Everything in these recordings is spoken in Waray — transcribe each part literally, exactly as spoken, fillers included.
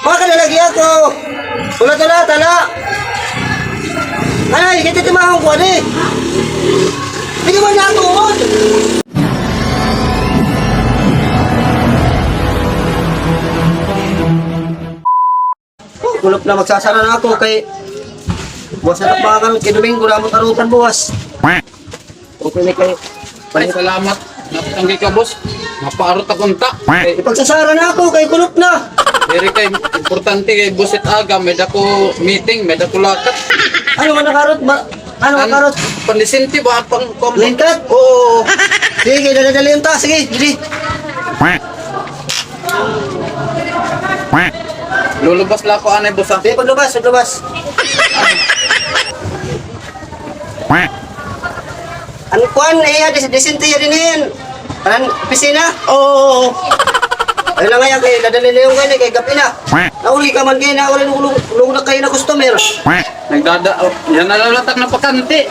Makada lagi ako. Wala to na, tala. Ay, kititimahon ko, adi. Di ka man natuod. Oh, kulop na, magsasara na ako kay buwas na tapangan kay Domingo na mo tarutan buwas. Okay na kay. Ay, salamat. Napatanggi ka, boss. Mapaarot ako unta. Ipagsasara na ako kay kulop na. Diri kay importante kay busit aga, may dako meeting, may dako lakat. Ano nga nakarot ba? Ano nga karot? Pandisente ba? Pang, pang Lingkat? Oo. Sige, dali-dali unta. Sige, dali. Lulubas la ako anay, boss, ha? Sige, paglubas, paglubas. An kuan, eh, dis-, disente ya dinhi. An opisina? Oo. Ay na nga yan, kay dadali na yung gani, kay gabi na. Nauli ka man kay, nauli, lugod na kayo na customer. Nagdada, oh, yan na lang latak na pakanti.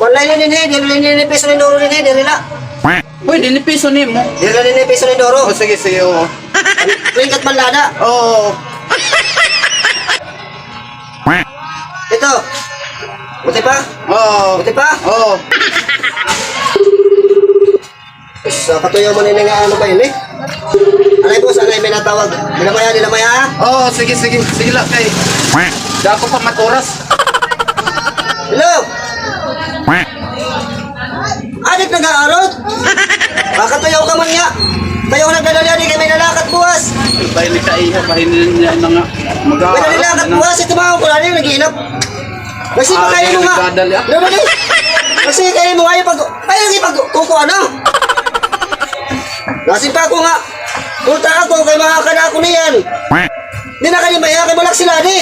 Wala yun, eh, diri, diri, piso ni Doro, diri, diri la. Uy, diri piso nimo. Diri, diri, piso ni Doro. Oh, sige, sige, oo. Lingkat man lada. Oo. Ito. Buti pa? Oo. Buti pa? Oo. Sa katuyo mo nini nga ano ba ini? Anay, boss, anay, may natawag. Dinamaya, dinamaya. Oo, sige, sige. Sige la kay. Dako pa maturas. Hello? Adik nag-aarot? Makatuyo ka man nga. Kayo nagdadali, adik, kay may nalakat buwas. Bahay ni Kaiha, bahay niya nga mag-aarot. May nalakat buwas, ito mga kulali, nag-iinap. Kasi pa kayo mo nga. Nagdadali, ah. Nagdadali. Kasi kayo mo nga yung pag-, ay, yung ipag-, kukuha na. Kasi pa ako nga. Punta ako, kay mga kanako niyan. Di na kani maya kay balak sila di.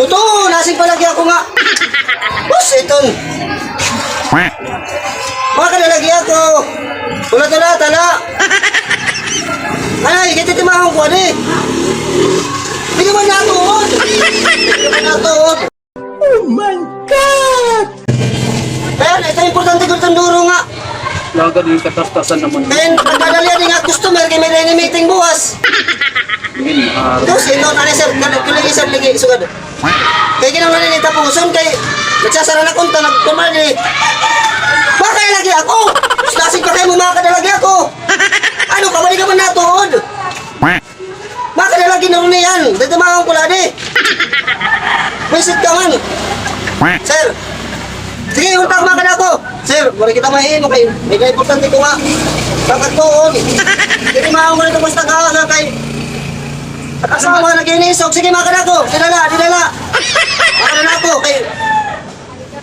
Totoo, nasing palagi ako nga. Bus, iton. Makada lagi ako. Wala to na, tala. Ay, kititimahon ko, adi. Di naman natuon. Di naman natuon. Oh my God! Ayan, ito importante ko itong duro nga. Laga din katastasan naman. Then, nagdadali din nga customer kay may line meeting buwas. Tapos ito, ano sir, kali, kali sir, lagi, sugad. Kay ginang na rin tapuson, kay nagsasara na kunta, nagkumal eh. Baka lagi ako! Lasing pa kayo, makakadalagi ako! Ano ka, balik ka man natuod? Makada lagi na rin yan. Dito mga ang pula di. Wisit ka man. Sir. Sige, untak makada ko. Sir, wala kita mahimo kay may importante ko nga. Bakit ko on? Sige, mga ang ganito basta ka nga kay. At asawa na ginisog. Sige, makada ko. Dinala, dinala. Makada na ako kay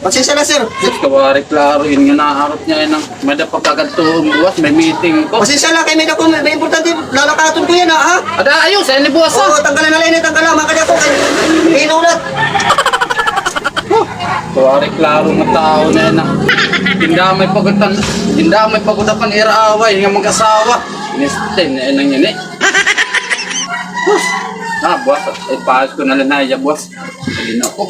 Pasensya na, sir. Sus, kawari klaro, yun nga naarot niya, yun ang may dapat kagadto buwas, may meeting ko. Pasensya na, kay may dako, may importante, lalakaton ko yan, ha, ha? Ada, ayos, ay ni buwas, ha? Oo, tanggalan na lang, tanggalan, makada ko, kay inulat. Huh, kawari klaro nga tao na yan, ha? Gindamay pagutan, gindamay pagudapan, ira away, nga mag-asawa. Inistin na yun ang yun, eh. Huh, ah, buwas, ay, paas ko na lang na, iya, buwas. Dali na ako.